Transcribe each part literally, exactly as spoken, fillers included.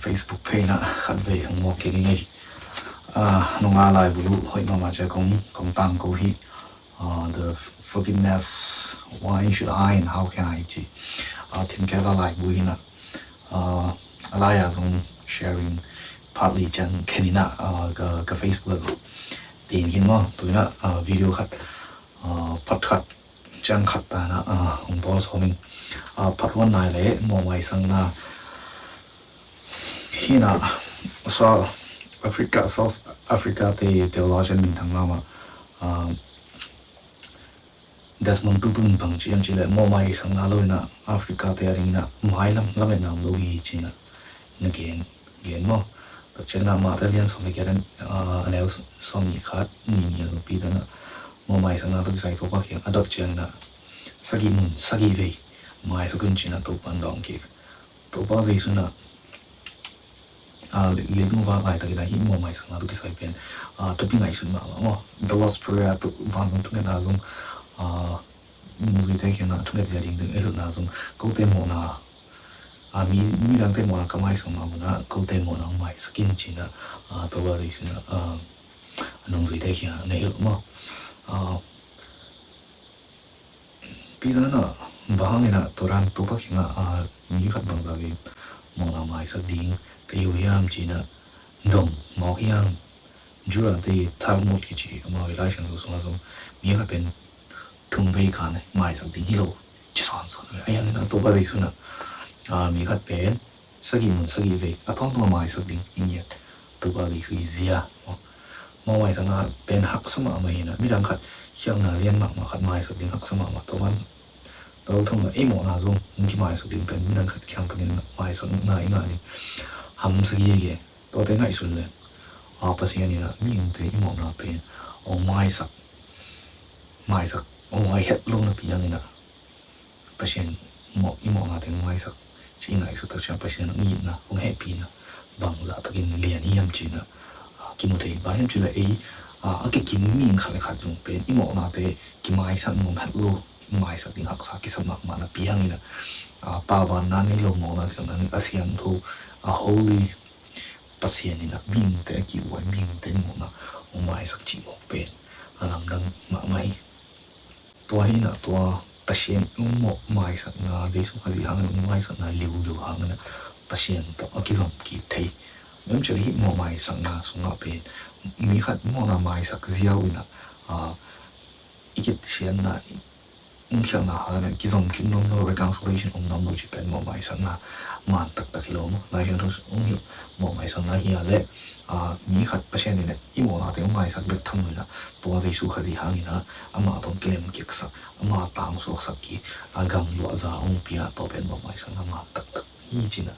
Facebook page ah khat vei hong mawk kik ing ei. Ah, nunga laibu hoih mahmah ciang kong, kong tangko hi. Ah, the forgiveness, why should I and how can I ci. Ah, Tim Keller laibu hi na. Ah, a lai-a zong sharing partly ciang khen ina, ah, ka, ka Facebook ah zong tin khin maw. Tu ina, ah, video khat, ah, part khat ciang khat ta na, ah, hong bawl sawm ing. Ah, part one nai le mawhmaisakna hi na, South Africa, South Africa te theologian minthang mahmah, ah, Desmond Tutu in bang ci hiam cih leh mawhmaisakna lo ina Africa te a ding ina mailam lametna om lo hi ci ina na gen, gen maw. Tua ciang ina Matthai lian sawm le giat, ah, a neu sawmnih khat, nih nih a zong pi dan a mawhmaisakna tawh kisai Topa kiang a dot ciang ina sagih mun sagih vei maisak un ci ina Topa in dawng kik. Topa Jesu ina, ah, le-, leitung van laitak ina hih mawhmaisakna tawh kisai pen, ah, thupi ngaihsut mahmah maw. The Lord's Prayer tawh vantung thungetna zong, ah, nungzuite kiang a thunget zia ding ding i hilhna zong kote mawhna, ah, mi, midangte mawhna ka maisak mah mun ah kote mawhna hong maisak in ci ina, ah, Topa Jesu ina, ah, nungzuite kiang a na hilh maw. Ah, Peter in ah, bang hang ina tua dan Topa kiang ah, ah, mi khat bangzah vei mawhna maisak ding ka hi uh hiam ci ina dong mawk hiam? Judah te Talmud kici amau i Lai Siangtho sungah zong mi khat pen thum vei kan maisak ding hi lo ci sawnsawn. Ahi hangin ah Topa Jesu ina, ah, mi khat pen sagih mun sagih vei a tawntung a maisak ding i ngiat Topa Jesu i zia. Mawhmaisakna pen haksa mahmah hi ina midang khat khialhna lian mahmah khat maisak ding haksa mahmah. Tua ban tua thong ina ei mawhna zong hong kimaisak ding pen midang khat kiang panin maisakna i ngah ding hamsa gige. Tuate ngaihsun leng, ah, Pasian ina mihingte i mawhna pen hong maisak, maisak hong mai het lo napi hang ina Pasian mawh, i mawhnate hong maisak ci i ngaihsut tak ciang Pasian hong itna, hong hehpihna bangzah takin lian hiam ci ina, ah, kimu thei. Bang hiam cih leh ei, ah, a kikim mihing khat le khat zong pen i mawhnate kimaisak nuam het lo, maisak ding haksa kisa mahmah napi hang ina, ah, pavanna nei lo mawhna kiang a siangtho, ah, holy Pasian ina mihingte a kihuai mihingte mawhna hong maisak cih mawk pen a lamdang mahmah hi. Tua hi ina tua Pasian hong mawhmaisakna, Jesu Khazih hangin hong maisakna liuliu hangin ah Pasian tawh a kizom kik thei. Bang hiam cih leh hih mawhmaisakna sungah pen mi khat mawhna maisak ziau ina, ah, i kisiatna, i hong khialhna hangin ah kizom kik nuam lo, reconciliation om nuam lo cih pen mawhmaisakna man taktak hi lo maw. Lai Siangtho sung hong hilh mawhmaisakna hi a leh, ah, mi khat Pasian ina i mawhnate hong maisak bek tham lo ina tua Jesu Khazih hang ina amah tawh kilem kiksak, amah tangsuaksak kik, ah, gamluahza hong pia, tua pen mawhmaisakna man taktak hi ci ina,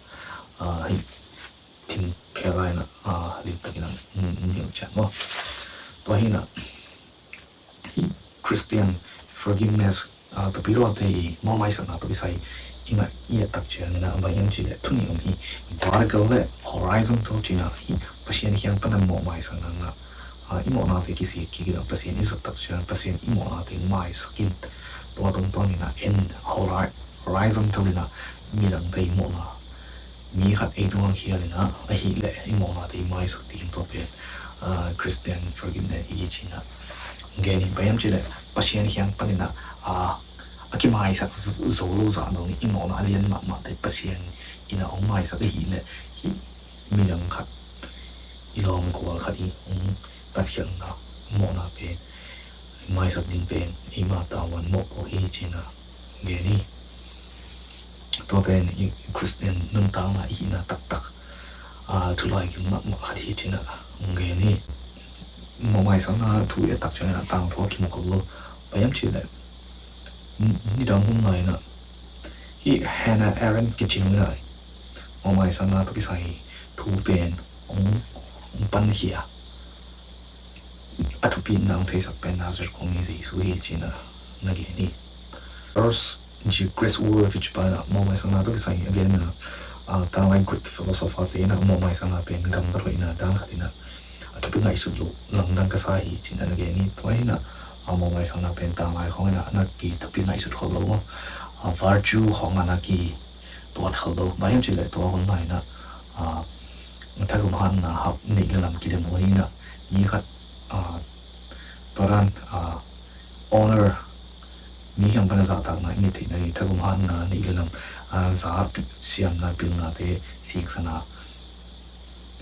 ah, hih Tim Keller ina, ah, limtak ina hong, hong hilh ciat maw. Tua hi ina hih Christian forgiveness, ah, Tapidaw te i mawhmaisakna tawh kisai i ngah i et tak ciang ina bang hiam cih leh thu nih om hi. Vertical le horizontal ci ina hih Pasian kiang pan a mawhmaisakna ngah, ah, i mawhnate kisik kik ina Pasian i zat tak ciang Pasian i mawhnate maisak in, tua tungtawn ina en hori-, horizontal ina midangte i mawhna, mi khat ei tungah khial ina ahih leh i mawhnate i maisak ding, tua pen, ah, Christian forgiveness i ci ina gen hi. Bang hiam cih leh Pasian kiang pan ina, ah, a kimaisak z-, zo lo zah dong i mawhna a lian mahmahte Pasian ina hong maisak ahih leh hih midang khat, i lawmgual khat i hong tatkhialhna mawhna pen maisak ding pen eima tavuan mawh aw hi ci ina gen hi. Tua pen i Christian nuntakna i hihna taktak, ah, thu laigil mahmah khat hi ci ina gen hi. Mawhmaisakna thu i et tak ciang ina tangthu a kimu kul lo. Bang hiam cih leh ni-, nidang hun lai ina hih Hannah Arendt kici nu ina mawhmaisakna tawh kisai thu pen hong, hong pankhia a thupitna hong theisak pen Nazareth khuami Jesu hi ci ina na gen hi. George G. Criswell kici pa ina mawhmaisakna tawh kisai a genna, ah, tanglai Greek philosopher te ina mawhmaisakna pen gamtat hoihna dan khat ina a thupi ngaihsut loh lamdang ka sa hi ci ina na gen hi. Tua hi ina, ah, mawhmaisakna pen tanglai khawng ina na kithupi ngaihsut khol lo maw. Ah, virtue khawng a na kituat khol lo. Bang hiam cih leh tua hun lai ina, ah, thagum hatna hap neih le lam kidem huai inah mi khat, ah, tua dan, ah, honor, mi kiang pana zahtakna i neih theihna hi. Thagum hatna neih le lam, ah, za pi-, siamna pilnate siksana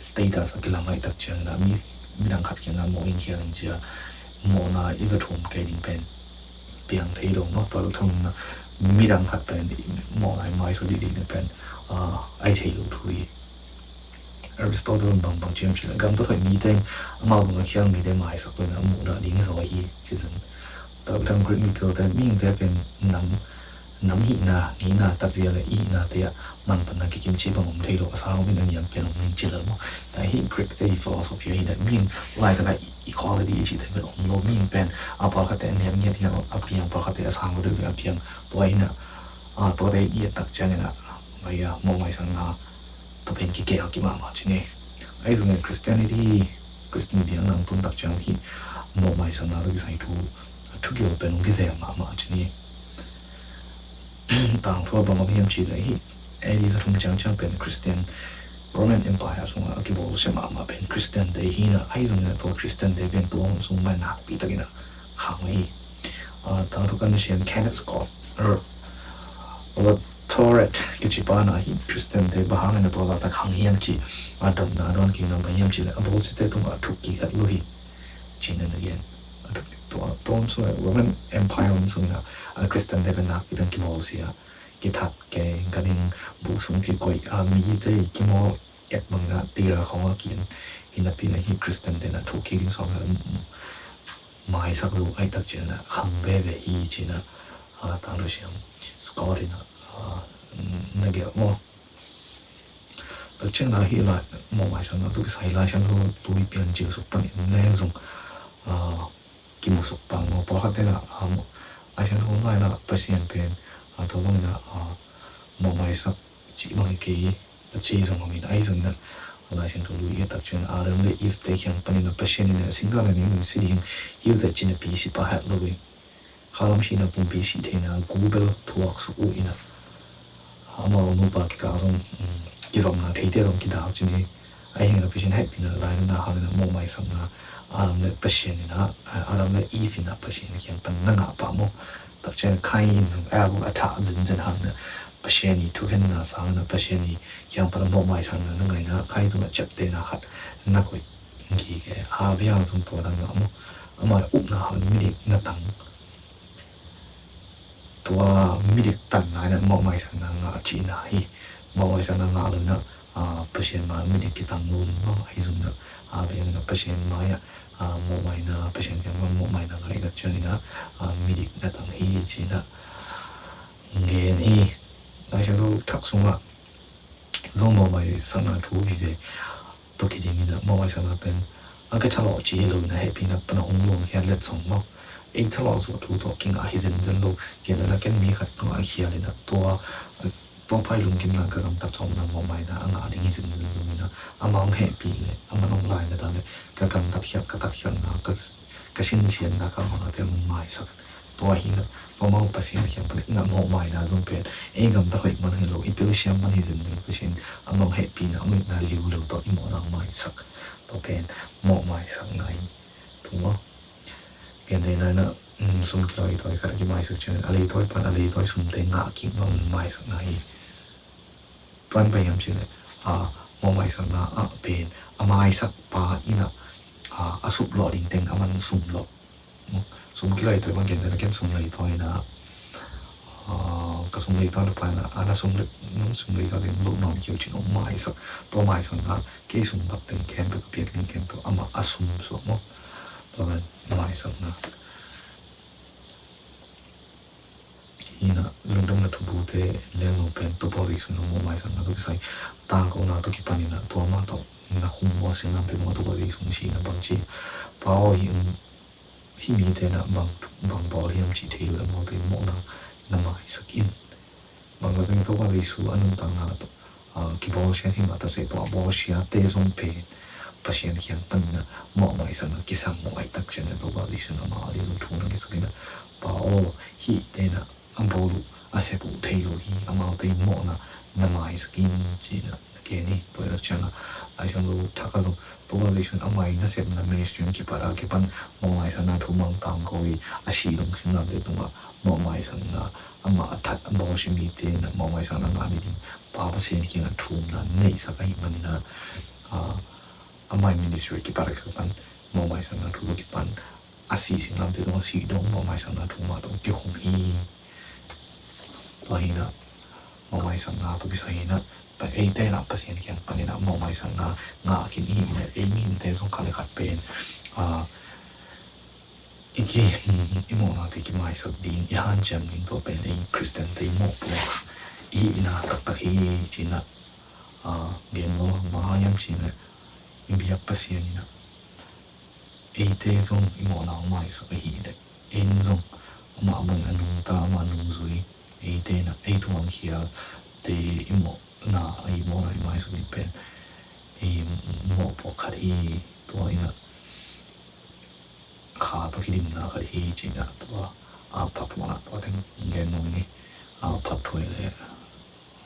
status a kilam ahih tak ciangin ah mi, midang khat kiangah mawh in khial in cia mawhna i va thum kei ding pen piang thei lo maw? Tua lo thawnna midang khat pen mawhna i maisak dih dihna pen, ah, ai thei lo thu hi. Aristotle in bangbang ciam cih leh gamtat hoih mite in amau tungah khial mite maisak loin a muhdah ding hi zaw hi, ci zong. Tua lo thang Greek mipilte mihingte pen nam nam hihna, ngeina, tatzia le i hihnate ah manphatna kikimci bang om thei lo, a sang om in a niam pen om ning ci lel maw? Tua hi Greek te i philosophy ahi leh mihing laitak ah equality i cihte pen om lo, mihing pen a pawlkhatte a niam ngiat hiam, a piang pawlkhatte a sang lo deuh a piang, tua hi inah, a, tuate i et tak ciangin ah, bai a, mawhmaisakna tua pen kikel kimahmah ci ni. Ahi zongin Christianity, Christian biakna hong tun tak ciang hih mawhmaisakna tawh kisai thu, a thugil pen hong kizel mahmah ci ni. Tangthu a bang om hiam cih leh hih A D za thum ciangciang pen Christian Roman Empire sungah a kibawl sia mahmah pen Christian te hi inah, ahi zongin ah tua Christian te pen tua hun sung mah nakpi takin ah khang hi. Ah, tangthu kan siam Kenneth Scott, er, Latourette kici pa in ah hih Christian te bang hangin a tua zahtak khang hiam cih a dotna a dawn kikna bang hiam cih leh a bawlsiate tungah a thuk kik het lo hi, ci-in a gen. A thuk, tua, tua hun sungah Roman Empire hun sungin ah a Christian te pen nakpi takin kibawl sia, kithat kei, ganhing buk sung kikoih, a, mite i kimawl et bangin ah tira khawng a kian hi napi in ah hih Christian te in ah thuk kik ding sawm maisak zo ahih tak ciangin ah khang veve hi ci-in ah, a, tangthu siam Scott in ah, a, na gelh maw? Tua ciangin ah hih lai mawhmaisakna tawh kisai Lai Siangtho Lui Piancil suk panin leng zong, a, kimusuk pah maw? Pawlkhatte in ah, a, Lai Siangtho Lui in ah Pasian pen, a, tua bangin ah, a, mawhmaisak cih bang hi kei hi, a ci zong om in, ahi zongin ah Lai Siangtho Lui i et tak ciangin Adam le Eve te kiang panin ah Pasian in ah single na ning si ding hi uh teh ci napi si pah het lo hi. Khalam sihna pumpi sih theihna gu bel thuak suk uh in ah, amau nupa kikal zong, um, kizopna theite zong kidau ci ni. Ahi hangin ah Pasian hehpihna lainatna hangin ah mawhmaisakna Adam le Pasian in ah, Adam le Eve in ah Pasian kiang pan na ngah pah maw? Tak ciang Cain in zong Abel a thah zenzen hangin ah Pasian i thukhenna sangin ah Pasian i kiang pan a mawhmaisakna na ngah in ah Cain zong a ciaptehna khat na koih gige. Abel zong tua dan ngah maw? Ama upna hangin midik na tang, tua midik tanna in ah mawhmaisakna ngah cihna hi. Mawhmaisakna ngah lo in ah, a, Pasian mai ah midik kitang lo in maw? Ahi zongin ah, a, bang in ah Pasian mai ah, a, mawhmaina, Pasian kiang pan mawhmaina ngah i tak ciangin ah, a, midik na tang hi ci-in ah gen hi. Lai Siangtho Thak sungah zong mawhmaisakna thu vive tawh kidim in ah mawhmaisakna pen a kithalawh ci hi lo in ah hehpihna pan a hong luang hiat let zong maw? Ei thalawh zawh thu tawh kingah hi zenzen lo. Ken a na ken mi khat tungah a khial in ah tua, tua pai lungkimna ka gamtat sawm na mawhmaina a ngah ding hi zenzen lo in ah amah hong hehpih leh amah hong lainat a leh ka gamtat khiat, ka tatkhiatna, ka, ka sinsiatna, ka ngawnate hong maisak. Tua hi in ah tua mah Pasian kiang pan i ngah mawhmaina zong pen ei gamtat hoih man hi lo, i pilsiam man hi zenzen lo, Pasian amah hehpihna, a ngaihna liuliu tawh i mawhna maisak. Tua pen mawhmaisakna hi. Tua gentehna in ah, um, sum kilawi tawi khat a kimaisak ciangin a leitawi pan a leitawi sumte ngah kik mah maisakna hi. Tua in bang hiam cih leh, a, mawhmaisakna ah pen a maisak pa in ah, a, a suplawh ding teng a man sum lawh. Sum kilawi tawi bang ken, ken sum leitawi in ah, a, ka sum leitawi na pa in ah, a na sum le, sum leitawi teng loh nawn kei uh ci-in hong maisak. Tua maisakna ah kei sum bak teng khempeuh, ka piak ding khempeuh amah a sum suak maw? Tua pen maisakna. Hi in ah lungdamna thubute leng lo pen Topa Jesu in ah mawhmaisakna tawh kisai tangkona tawh kipan in ah tua mah tawh na khum maw? Singlamteh tungah Topa Jesu in sihna bang ci? Pa aw, hih, um, hih mite in ah bang, bang bawl hiam cih thei lo in amaute mawhna na maisak in. Bang hang hiam Topa Jesu a nuntakna, a, kibawlsia hi mah ta seh, tua bawlsiate zong pen Pasian kiang panin ah mawhmaisakna kisam uh ahih tak ciangin ah Topa Jesu in amau ading zong thu na ngetsak in ah, Pa aw, hihte in ah a bawl uh, a sep uh thei lo hi, amaute mawhna na maisak in, ci-in ah Gen hi. Tua hi a ciangah Laisiangtho thak ah zong Topa Jesu in ama nasepna ministry kipat a kipan mawhmaisakna thu mang tangko hi. A sih dong Singlamteh tungah mawhmaisakna, ama a that a bawlsia mite in mawhmaisakna ngah ding Pa Pasian kiangah thumna neihsak ahih manin ah, ama ministry kipat a kipan mawhmaisakna thu tawh kipan a sih Singlamteh tungah sih dong mawhmaisakna thu mah tawh kikhum hi. Tua hi in ah mawhmaisakna tawh kisai hi in ah, eite in ah Pasian kiang panin ah mawhmaisakna ngah khin i hi in ah, ei mihingte zong khat le khat pen, ah, i ki, i mawhnate kimaisak ding, i hanciam ding, tua pen ei Khristiante i mawhpuak i hihna taktak hi ci-in ah, ah, gen lo. Bang hang hiam cih leh i biak Pasian in ah eite zong i mawhna hong maisak ahih leh, ei in zong amah bangin a nungta, amah nungzui, eite in ah ei tungah hong khialte i mawhna, ei mawhna i maisak ding pen ei mawhpuak khat hi. Tua in ah kha tawh kidimna khat hi ci-in ah, tua, ah, phat mawhna tua teng gen nuam ing. Ah, phat thuai leh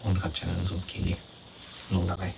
hun khat ciangin zom kik ni. Lungdam ei.